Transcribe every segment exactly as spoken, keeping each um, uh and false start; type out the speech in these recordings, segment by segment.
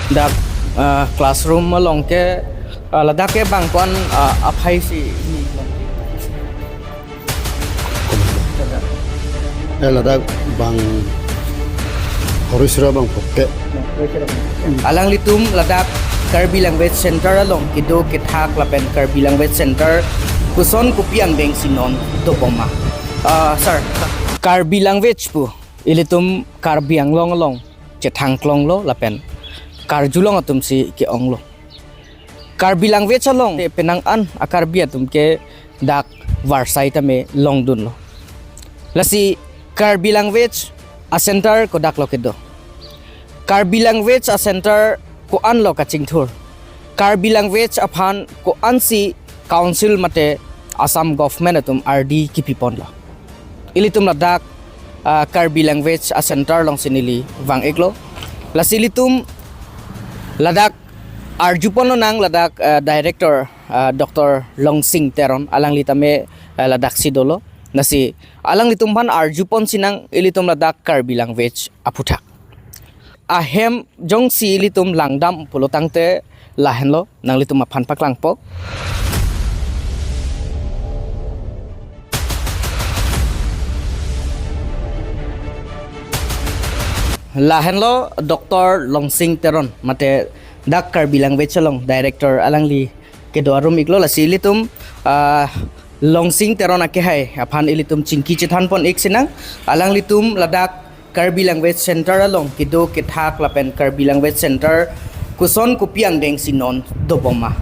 Dak, ah, classroom along ke, ah, ladak ke bang ko-an, ah, aphai si ni. Eh, ladak bang Horisra bang poke. Alanglitum ladak Karbi Language Center along kedo kethak lapen Karbi Language Center koson kopi angdeng si non dobom ma? Ah, sir, Karbi language pu ilitum Karbi Anglong along chethang klonglo lapen karjulong atum si ke-onglo. Karbi language along te penang an a-Karbi atum ke dak varsai tame longdunlo. Lasi Karbi language a-center kodak lo kedo? Karbi language a-center ko-an lo kachingthur? Karbi language aphan ko-an si council mate Assam government atum ardi kipiponlo? Ilitum ladak, ah, Karbi language a-center along si neli vang-iklo. Lasi ilitum ladak arjupon lonang ladak, ah, director, ah, Doctor Longsing Teron, alangli tame, ah, ladak si dolo. Lasi alanglitum aphan arjupon sinang ilitum ladak Karbi language aphuthak. Ahem jongsi ilitum langdam pulo tangte lahenlo, nanglitum aphan paklangpo. Lahenlo Doctor Longsing Teron, mate dak Karbi language along director, alangli kedo arum-iklo. Lasi ilitum, ah, Longsing Teron akehai aphan ilitum chingki chethanpon-ik sinang. Alanglitum ladak Karbi Language Center along kedo kethak lapen Karbi Language Center koson kopi angdeng si non dobom ma?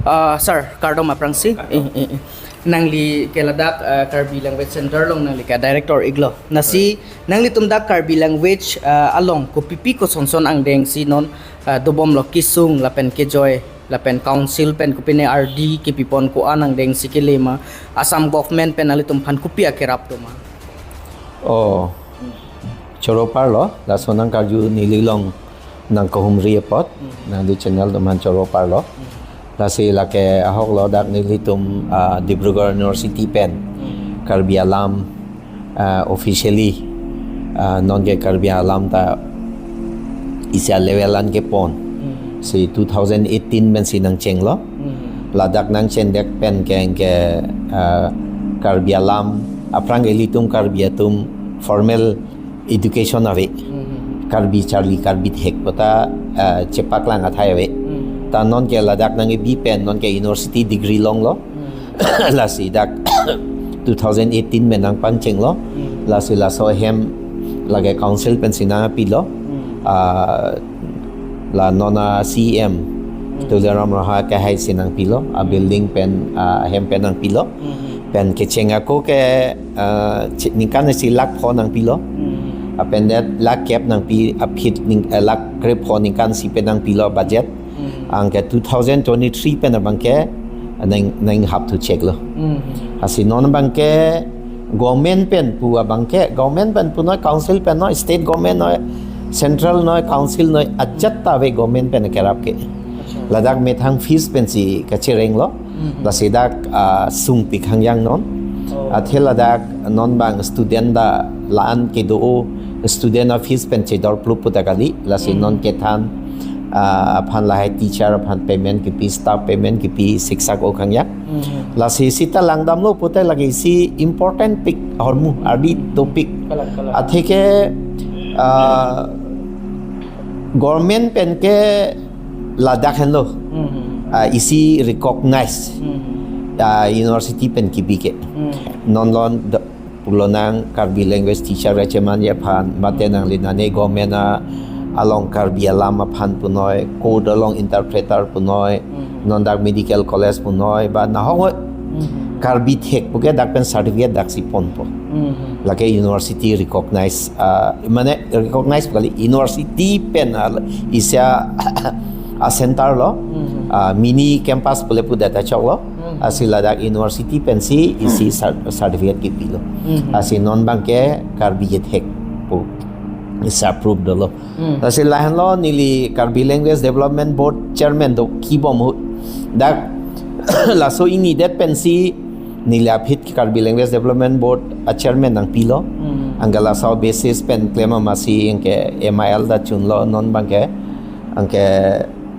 Ah, sir, kardom aphrangsi. Eh, eh, eh. Nangli ke ladak, ah, Karbi Language Center along nangli ke director-iklo. Lasi nanglitum dak Karbi language, ah, along kopipi kosonson angdeng si non, ah, dobomlo, kesung lapen kejoi lapen council pen kopine ardi kipipon, ko-an angdeng si kele ma, Assam government pen nanglitum aphan kopi akerap do ma? Oh, choro parlo, laso nangkarju neli along nangkahumri apot, nangli channel atum aphan choro parlo. Lasi lake ahok lo, dak nelitum, ah, Dibrugarh University pen Karbi alam, ah, officially, ah, non ke Karbi alam ta isi a-level an kepon. Si two thousand eighteen pen si nangchenglo. Ladak nangchengdet pen ke, ke, ah, Karbi alam aphrang ilitum Karbi atum formal education ave. Karbi charli, Karbi thek puta, ah, chepaklang athai ave. Ta non ke ladak nangkebi pen non ke university degree longlo. Lasi dak two thousand eighteen pen nangpangchenglo. Lasi laso ahem lake council pen si nangpilo. Ah, la non a-C E M Tuliram Ronghang akehai si nangpilo, a-building pen, ah, ahem pen nangpilo. Pen kecheng ako ke, ah, chi-, ningkan isi lakh pho nangpilo. Apen det lakh kep nangpi, aphi ning, eh, lakh krepho ningkan isi pen nangpilo budget. Anke two thousand twenty-three pen abangke nang, nanghap thu cheklo. Lasi non abangke government pen pu abangke, government pen punoi, council pen noi, state government noi, central noi, council noi, ajat ta ave government pen kerap ke. Ladak methang fees pen si kacherenglo. Lasi dak, ah, sungpik hangyang non. Athe ladak non bang student ta la-an kedo, student a-fees pen chedor plup puta kali. Lasi non kethan, ah, aphan lahai teacher aphan payment kipi, staff payment kipi, siksak ok hangyang. Lasi sita langdamlo puta lake isi important pik ahormu ardi dopik. Kalang, kalang. Atheke, ah, government pen ke ladak henlo. Ah, isi recognize, ah, university pen kibi ke. Non lon do-, pulonang Karbi language teacher recheman aphan, mate nangli nane government a along Karbi alam aphan punoi, court along interpreter punoi, non dak medical college punoi, ba nahok Karbi thek puke dak pen certificate dak si ponpo. Lake university recognize, ah, mane recognize kali, university pen, ah, isi a-center lo, ah, mini campus pule pu data choklo, lasi ladak university pen si isi cer-, certificate kipilo. Lasi non bangke Karbi je thek pu isi approve dolo. Lasi lahenlo neli Karbi Language Development Board Chairman do kibom ahut. Dak laso ingnidet pensi neli aphi ke Karbi Language Development Board a-chairman nangpilo. Anke laso basis pen klem amatsi anke M I L ta chunlo, non bangke Anke,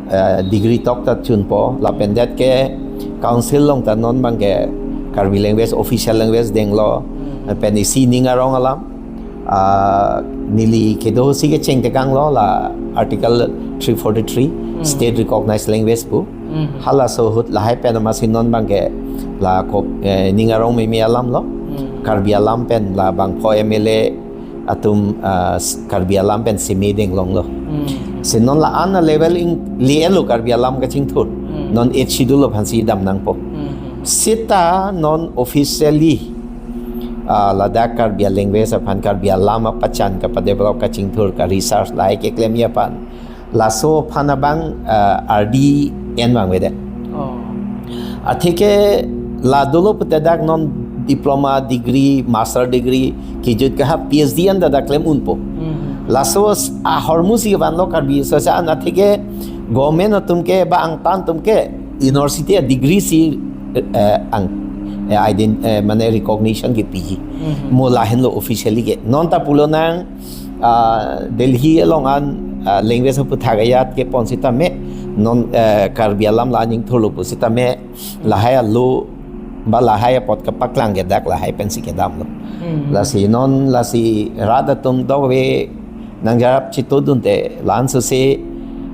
eh, degree tok ta chunpo, lapen det ke council along ta non abangke Karbi language, official language denglo, pen isi ning arong alam, ah, neli kedo si kecheng tekanglo la Article three forty-three, state recognized language pu. Halaso ahut lahai pen amatsi non abangke la kok, eh, ning arong meme alamlo. Karbi alam pen la bangpho M L A atum, ah, s-, Karbi alam pen seme denglonglo. Si non la-an a-level ing le-etlo Karbi alam kachingthur. Non Eighth Schedule aphansi dam nangpo. Seta non officially, ah, ladak Karbi language aphan, Karbi alam apachan kapadevelop, kachingthur, ka-research lahai keklemji aphan, laso aphan abang, ah, ardi en vangvedet. Oh. Atheke la dolo pute dak non diploma degree, master degree, kejut ke ha P H D an ta dak klem unpo. Laso s-, ahormu si vanlo Karbi Association, atheke government atum ke ba angtan atum ke university a-degree si, eh, ang, eh, ident-, eh, mane recognition kepiji. Mo lahenlo officially ke. Non ta pulonang, ah, Delhi along an, ah, language aphuthak ajat kepon sitame, non, eh, Karbi alam la aning thurlo pu sitame, lahai a-law ba lahai apot kapaklang ke dak lahai pensi kedamlo. Lasi non, lasi rat atum dok ave, nangjarap chitudunte, la-an sose,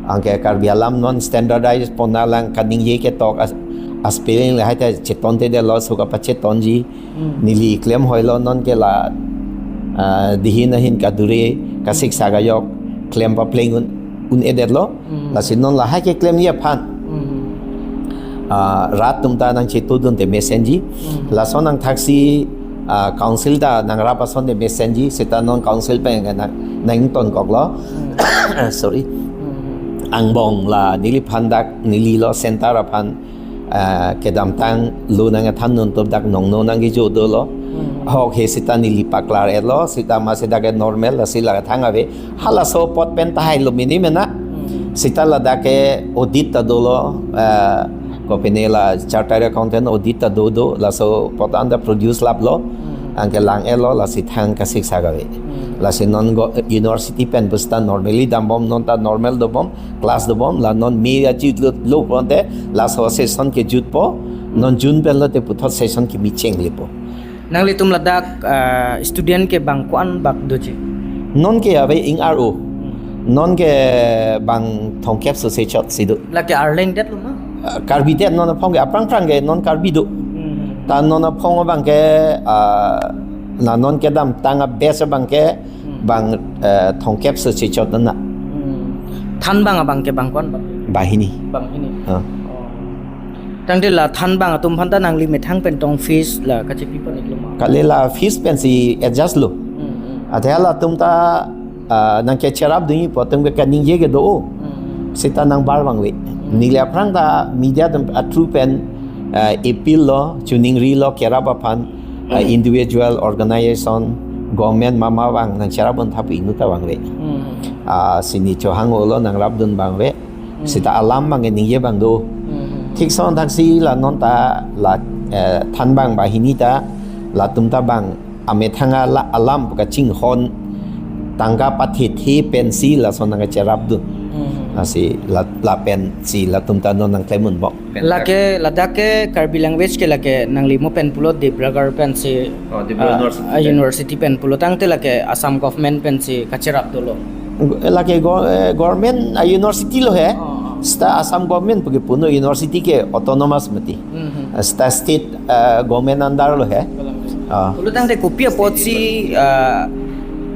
anke Karbi alam non standardize pon nanglang, kaningje ketok as-, a-spelling lahai ta chetontedetlo, so kapachetonji. Neli klem hoilo non ke la, ah, dihin ahin kadure, kasiksak ajok klem papleng un, un-edetlo. Lasi non lahai keklemji aphan, ah, rat atum ta nangchitudunte mesenji. Lason nangthaksi, ah, council ta nangrap asonte mesenji. Seta non council pen nang, nangtonkoklo. Sorry. Angbong la neliphan dak, nelilo center aphan, ah, kedamtang lo nangkethan nontup dak nongno nangkejo dolo. Ahok he seta neli paklar-etlo, seta amatsi dak ke normal, lasi la thang ave. Halaso apot pen tahai lo mini mena. Seta ladak ke audit ta dolo, ah, kopine la chartered accountant audit ta do do, laso apot anta produce laplo. Anke lang-etlo, lasi thang kasiksak ave. Lasi non go-, university pen pu seta normally dambom, non ta normal dobom, class dobom, la non May achitlo lo pon te, laso session kejutpo, non June pen lote puthot session kimi chenglepo. Nanglitum ladak, ah, student ke bang ko-an bak doji? Non ke ave ing aro. Non ke bang thomkep sose chot si do. Lake Arleng detlo ma? Ah, Karbi det non aphong ke, aphrang phrang ke non Karbi do. Ta non aphong abangke, ah, la non kedamtang a-batch abangke bang, eh, thomkep sose chot na. Thanbang abangke bang ko-an bak? Banghini. Banghini. Ah. Oh. Tangte la thanbang atum aphanta nangli methang pen tong fees la kachepipon-iklo ma? Kali la fees pensi adjust lo. Athe halatum ta, ah, nangkecherapdunji apot atum ke kaningje kedo. Seta nangbar vangve. Neli aphrang ta media atum a-through pen, ah, appeal lo, chuningrilo kerap aphan, ah, individual, organization, government mama vang nangcherapdun tha pu inut ta vangve. Ah, sini chohang-olo nangrapdun vangve. Seta alam abangke ningje abang do. Thik son thaksi la non ta la, eh, thanbang banghini ta latum ta bang amethang ala alam kachinghon tangka pathethe pensi lason nangkacherapdun. Lasi la, lapensi latum ta non nangklemdunbom. Lake ladak ke Karbi language ke lake nangli mo pen pulo Dibrugarh pensi, Oh, Dibrugarh ah, University ah, pen. University pen pulo tangte lake Assam government pensi kacherap dolo. Lake go-, eh, government, ah, university lo he. Oh, oh. Seta Assam government pu ke puno university ke autonomous mati. Mhm. Seta state, ah, government under lo he. Belum. Ah. Pulo tangte kopi apotsi, ah,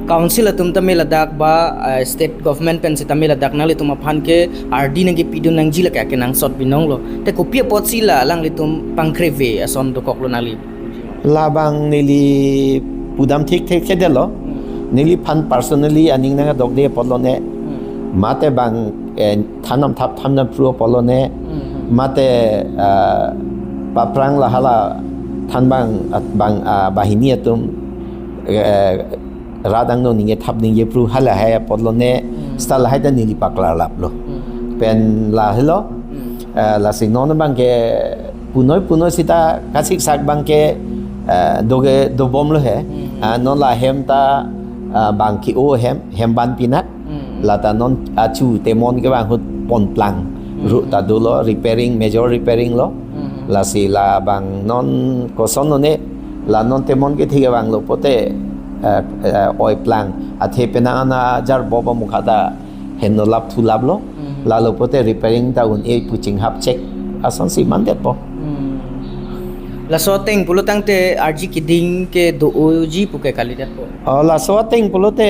council atum tame ladak ba, ah, state government pen setame ladak nanglitum aphan ke ardi nangkepidun nangji lake akenangsot binong lo. Te kopi apotsi la alanglitum pangkreve ason dokoklo nangli? Labang neli pudam thik thik kedetlo. Hmm. Neliphan personally aning nangkedokde apotlo ne. Hmm. Mate bang, eh, thanam thap thanam phru apotlo ne. Hmm. Mate, eh, paphrang la hala thanbang at-, bang, ah, banghini atum, eh, rat angno ningje thap ningje phru halahai apotlo ne. Hmm. Seta lahai ta neli paklarlaplo. Hmm. Pen lahelo. Hmm. Eh, lasi non abangke punoi punoi seta kasiksak abangke, eh, doke dobomlo he. Hmm. Ah, non la hem ta, ah, bang ke-o hem, hem ban pinak. Hmm. Lata non achu temon kevang ahut ponplang. Hmm. Ru ta dolo repairing, major repairing lo. Hmm. Lasi labang non koson lone, la non temon kethe kevanglo pote, eh, eh, oiplang. Athe penang ana jar boba mukha ta henno lap thu laplo. Hmm. Lalo pote repairing ta un-e pu chinghap chek asonsi mandetpo. Hmm. Laso ateng pulo tangte arji kiding ke do-oji pu ke kalidetpo. Oh, laso ateng pulote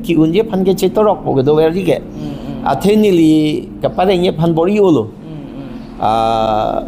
ki-unji aphan ke chetorokpo kedoverji ke. Hmm, hmm. Athe neli kaparengji aphan bor-i-olo. Hmm, hmm. Ah,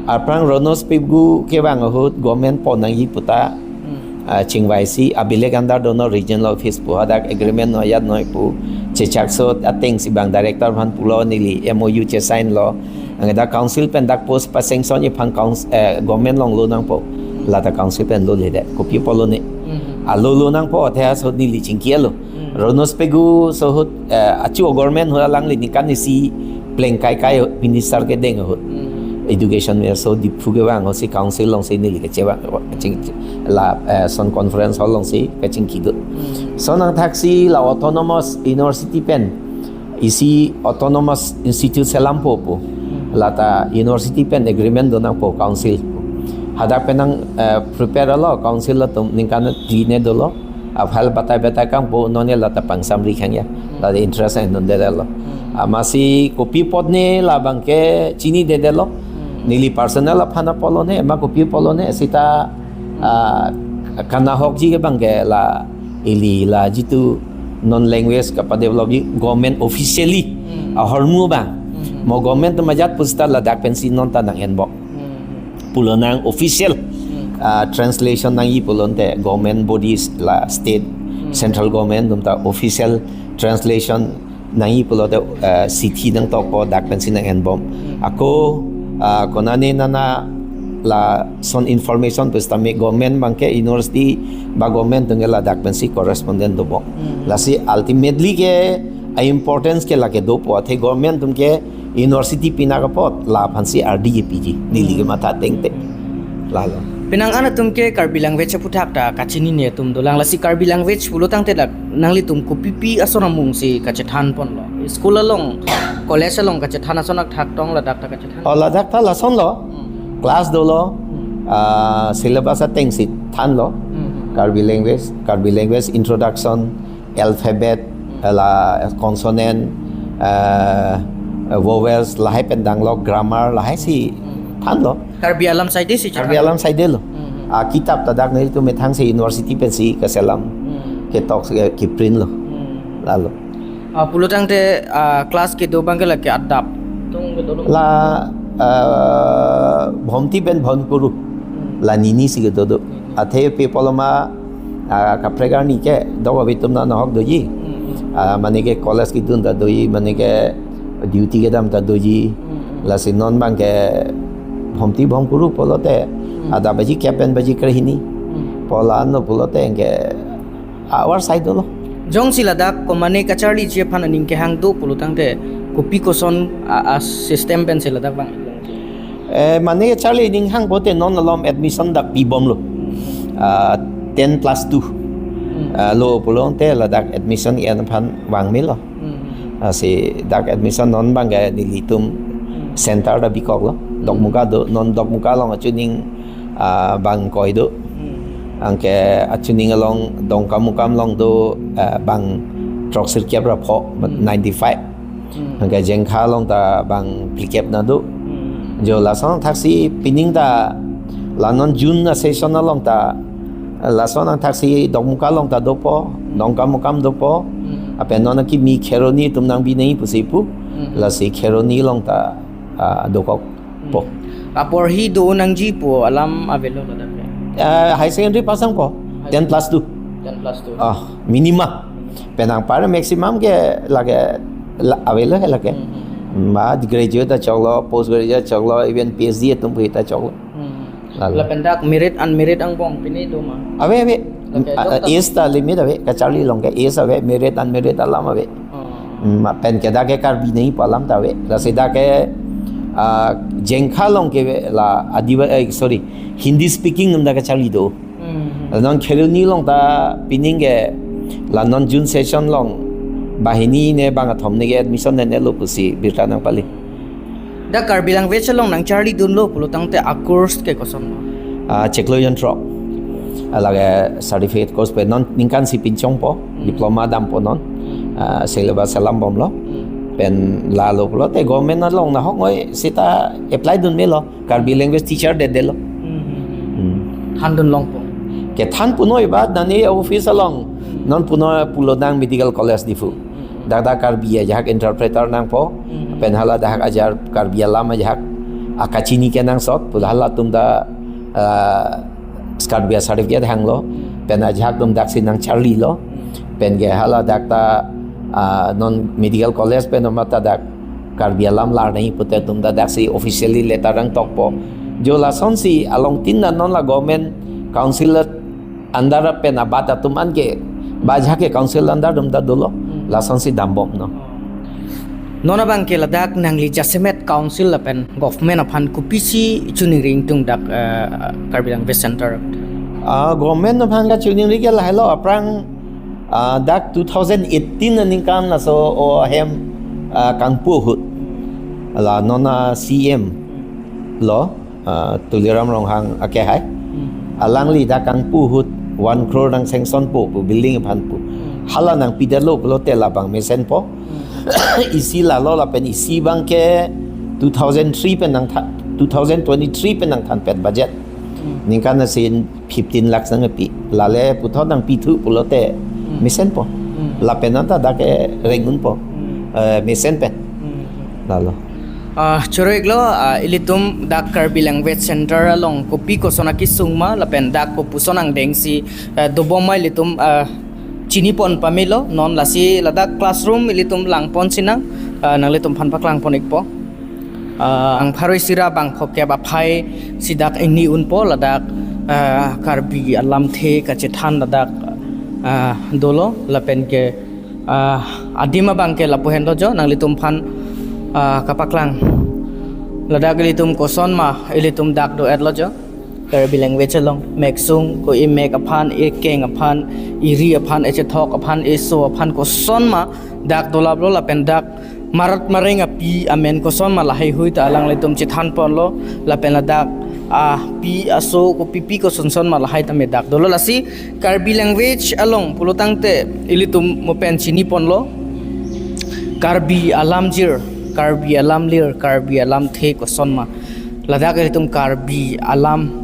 aphrang Ronos Pegu kevang ahut government pon nangji puta, hmm, ah, chingvaisi abilek andar dono regional office pu hadak agreement noi ajat noi pu chechakso atengsi bang director aphan pulo, neli M O U chesign lo. Angke dak council pen dak post pasengsonji aphan council, eh, government along lo nangpo. Lata council pen loledet. Kopi pulo ne. Hmm. Alo lo nangpo athe aso neli chingkilo. Hmm. Ronos Pegu so ahut, eh, achu government ahut alangli ningkan isi plengkaikai minister kedeng ahut. Hmm. Education minister so Diphu kevang ahutsi council alongsi neli kechevang, ching, la, eh, son conference hall alongsi kachingki do. Hmm. So nangthaksi la autonomous university pen isi autonomous institute selampo pu. Hmm. Lata university pen agreement do nangpo council pu. Hadak penang, eh, prepare lo council atum ningkan tine dolo. A file batai batai kangpo nonke lata pangsamri khangya. Hmm. Lata interest ang nundedetlo. Hmm. Amatsi kopi apot ne labang ke chinidedetlo. Hmm. Neli personal aphan apotlo ne, ma kopi pulo ne, seta, ah, kanahokji kevang ke la ili la jitu non language kapadevelopji government officially, hmm, ahormu abang. Hmm. Mo government atum ajat pusita ladak pensi non ta nang-enbom. Hmm. Pulo nang official, hmm, ah, translation nangji pulote government bodies la state, hmm, central government atum ta official translation nangji pulote, eh, chithi nangtokpo dak pensi nang-enbom. Hmm. Ako, ah, konane nana lason information pusitame government abang ke university ba government atum ke ladak pensi correspondent dobom. Hmm. Lasi ultimately ke a importance ke lake dopo athe government atum ke university pinang apot la aphansi ardi kepiji. Neli kematha ateng te. Lalo. Penang an atum ke Karbi language aphuthak ta kachinine atum dolang, lasi Karbi language pulo tangte dak nanglitum kopipi ason amungsi kachethanponlo? School along, college along kachethan ason athak tong ladak ta kachethan? Oh, ladak ta lasonlo. Hmm. Class dolo. Hmm. Ah, syllabus atengsi thanlo. Hmm. Karbi language, Karbi language introduction, alphabet, la consonant, eh, vowels, lahai pen danglo, grammar, lahaisi thanlo. Karbi alam side si Karbi alam side lo. Hmm. Ah, kitab ta dak nelitum methangsi university pensi kaselam. Hmm. Ketok, eh, keprint lo. Hmm. Lalo. Ah, pulo tangte, ah, class kedo abang ke lake adap. Tung kedo lo. La, eh, Bhomti pen Bhonkuru. Hmm. La nini si kedo do. Athe pe pulo ma, ah, kaprek arni ke dok abitum na nahok doji. Hmm. Ah, mane ke college kedun ta doji, mane ke duty kedam ta doji. Hmm. Lasi non abang ke Bhomti Bhonkuru pulote, hmm, adap baji kep pen baji krehini. Hmm. Pu la-anlo pulote ke our side lo. Jongsi ladak komane kacharliji aphan aning kehang do pulo tangte kopi koson a, a system pensi ladak abang? Eh, mane kacharli aning hang pote non alom admission dak pibomlo. Ah, ten plus two. Hmm. Ah, lo pulote ladak admission en aphan vangmelo. Hmm. Lasi dak admission non abang ke nelitum, hmm, center ta bikoklo. Hmm. Dokmoka do, non Dokmoka along achuning, ah, bang ingkoi do. Hmm. Anke achuning along Dongkamukam along do, ah, bang throksi kep ra pho, hmm, ninety-five. Hmm. Anke Jengkha along ta bang phlikep na do. Hmm. Jo lason thaksi pining ta la non June a-session along ta lason nangthaksi Dokmoka along ta dopo, Dongkamukam dopo. Hmm. Lapen non kimi Kheroni atum nangbi nangji pusi pu. Hmm. Lasi Kheroni along ta, ah, dokokpo. Hmm. Apor hi do nangji pu alam avelo ladak ke? Ah, higher secondary pass nangpo. Higher ten plus two. Ten plus two. Ah, minimum. Penang par maximum ke lake la, avelo he lake. Hmm. Ma graduate ta choklo, post graduate choklo, even P H D atum pu ta choklo. Hmm. Lalo. Lapen dak merit unmerit angbong pine do ma? Ave, ave. Lake, ah, doctor. Age ta limit ave, kacharli along ke age ave, merit unmerit alam ave. Hmm. Ma pen ke dak ke Karbi nangji pu alam ta ave. Lasi dak ke, ah, Jengkha along ke la Adiva, eh, sorry, Hindi speaking atum ta kacharli do. Hmm. Non Kheroni along ta pining ke La non June session along banghini ne bangkethom ne ke admission ne ne lo pusi birta nangpali. Dak Karbi language along nangcharlidunlo pulo tangte a course ke koson ma? Ah, chiklo jonthrok. Alage certificate course pen non ningkan isi pinchongpo, Hmm. diploma dampo non. Hmm. Ah, syllabus alam bomlo. Hmm. Pen lalo pulote government along nahok ngoi seta apply dun melo. Karbi language teacher de delo. Hmm. Hmm. Thandun longpo. Kethan punoi ba nani office along. Hmm. Non puno pulodang Medical College Diphu. Hmm. Dak dak Karbi ajahak interpreter nangpo. Hmm. Pen hala dak ajar Karbi alam ajahak akachini kenangsot. Pulo halatum ta, ah, Karbi certificate hanglo. Hmm. Pen ajahak atum daksi nangcharlilo. Hmm. Pen ke hala dak ta, ah, non Medical College pen mata dak Karbi alam lar nangji pute atum ta daksi officially letter nangtokpo. Jo lasonsi along tin na non la government council under pen abat atum an ke ba ajahak ke council under atum ta dolo. Hmm. Lasonsi dambomlo. Non abang ke ladak nangli jasemet council lapen government aphan kopisi choningri ingtung dak, eh, Karbi Language Center? Ah, government aphan kachoningri ke lahelo, aphrang, ah, dak two thousand eighteen aningkan laso o ahem, ah, kangpu ahut. La non a C M lo, ah, Tuliram Ronghang akehai. Hmm. Alangli dak kangpu ahut one crore nang sanction po pu building aphan pu. Hmm. Hala nangpidetlo pulote labang mesenpo. Hmm. Isi lalo lapen isi abang ke two thousand three pen nangthan, two thousand twenty-three pen nangthanpet budget. Hmm. Ningkan asin fifteen lakhs nangpi. Lale puthot nangpithu pulote Hmm. mesenpo. Hmm. Lapen anta dak ke rengunpo. Hmm. Eh, mesen pen. Hmm. Lalo. Ah, choro-iklo, ah, ilitum dak Karbi Language Center along kopi koson akesung ma, lapen dak kopuson angdengsi, eh, dobom ma ilitum, ah, chinipon pamelo, non lasi ladak classroom ilitum langpon sinang, ah, nanglitum aphan paklangpon-ikpo. Ah, ang pharo isi ra bang phokep aphai si dak ingni unpo ladak, ah, Karbi alamthe kachethan ladak, ah, dolo lapen ke, ah, adim abang ke lapu henlo jo nanglitum aphan, ah, kapaklang. Ladak ilitum koson ma ilitum dak do-etlo jo. Karbi language along mek sung ko imek aphan, ikeng aphan, iri aphan, echethok aphan, eso aphan koson ma dak dolaplo lapen dak marat mareng api amen koson ma lahaihui ta alanglitum chethanponlo lapen ladak api aso kopipi kosonson ma lahai tame dak dolo lasi Karbi language along pulo tangte ilitum mo pen chiniponlo Karbi alamjir, Karbi alamlir, Karbi alamthe koson ma. Ladak ilitum Karbi alam,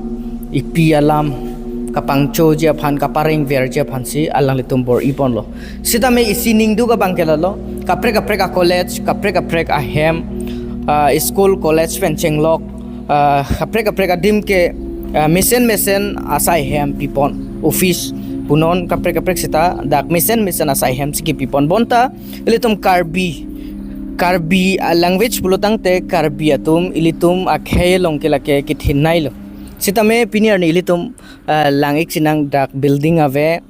ipi alam, kapangchoji aphan, kaparengverji aphansi alanglitum bor-iponlo. Sitame isi ningduk abang ke lalo, kaprek kaprek a college, kaprek kaprek ahem, ah, school college pen chenglok, ah, kaprek kaprek adim ke, ah, mesen mesen asai hem pipon, office punon kaprek kaprek seta dak mesen mesen asai hem si kepipon bonta, ilitum Karbi, Karbi, ah, language pulo tangte Karbi atum ilitum akhei along ke lake kethin nailo. Sitame pini arni ilitum, ah, lang-ik sinang dak building ave,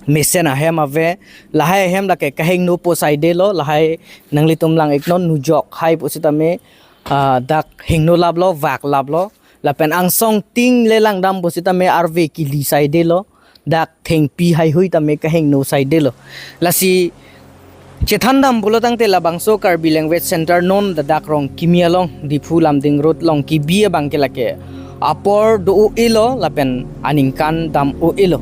mesen ahem ave, lahai ahem lake kahingno po saidelo, lahai nanglitum lang-iknon nujok hai pusitame, ah, dak hingno laplo, vak laplo, lapen angsong ting le langdam pusitame arve kili saidelo, dak thengpi haihui tame kahingno saidelo. Lasi chethandam pulo tangte labangso Karbi Language Center non ladak Rongkimi along Diphu Lumding Road along kebi abang ke lake apor do-o-elo lapen aningkan dam-o-elo.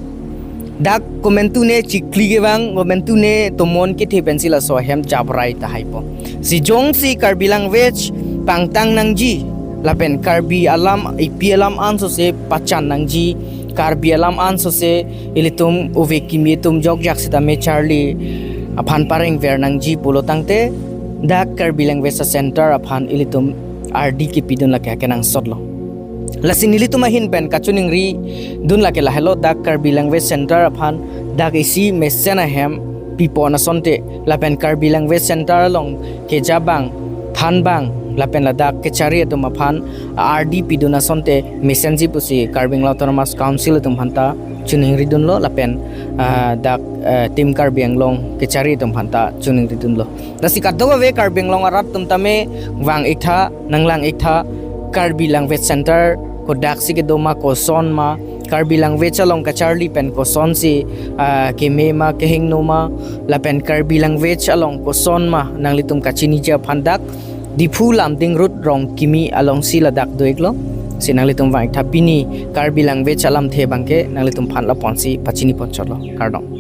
Dak komantu ne chikli kevang, komantu ne tomon kethe pensi laso ahem jabrai tahaipo. Si jongsi Karbi language pangtang nangji lapen Karbi alam, ipi alam ansose pachan nangji, Karbi alam ansose ilitum ove kimi atum jokjak sitame charli aphan parengver nangji pulo tangte dak Karbi Language Center aphan ilitum ardi kepidun lake kenangsotlo. Lasi nelitum ahin pen kachoningridun lake lahelo dak Karbi Language Center aphan dak isi mesen ahem pipon asonte lapen Karbi Language Center along keja abang, than abang, lapen ladak kechari atum aphan ardi pidun asonte mesenji pusi Karbi Anglong Autonomous Council atum aphanta choningridunlo lapen, ah, dak, eh, Team Karbi Anglong kechari atum aphanta choningridunlo. Lasi kadokave Karbi Anglong arat atum tame vang-iktha, nanglang-iktha, Karbi Language Center kodaksi kedo ma, koson ma, Karbi language along kacharli pen kosonsi, ah, keme ma, kehingno ma, lapen Karbi language along koson ma nanglitum kachiniji aphan dak Diphu Lumding Road Rongkimi alongsi ladak do-iklo. Si nanglitum vang-ik tha, pini Karbi language alamthe abangke nanglitum aphan lapu-ansi pachini ponchotlo. Kardom.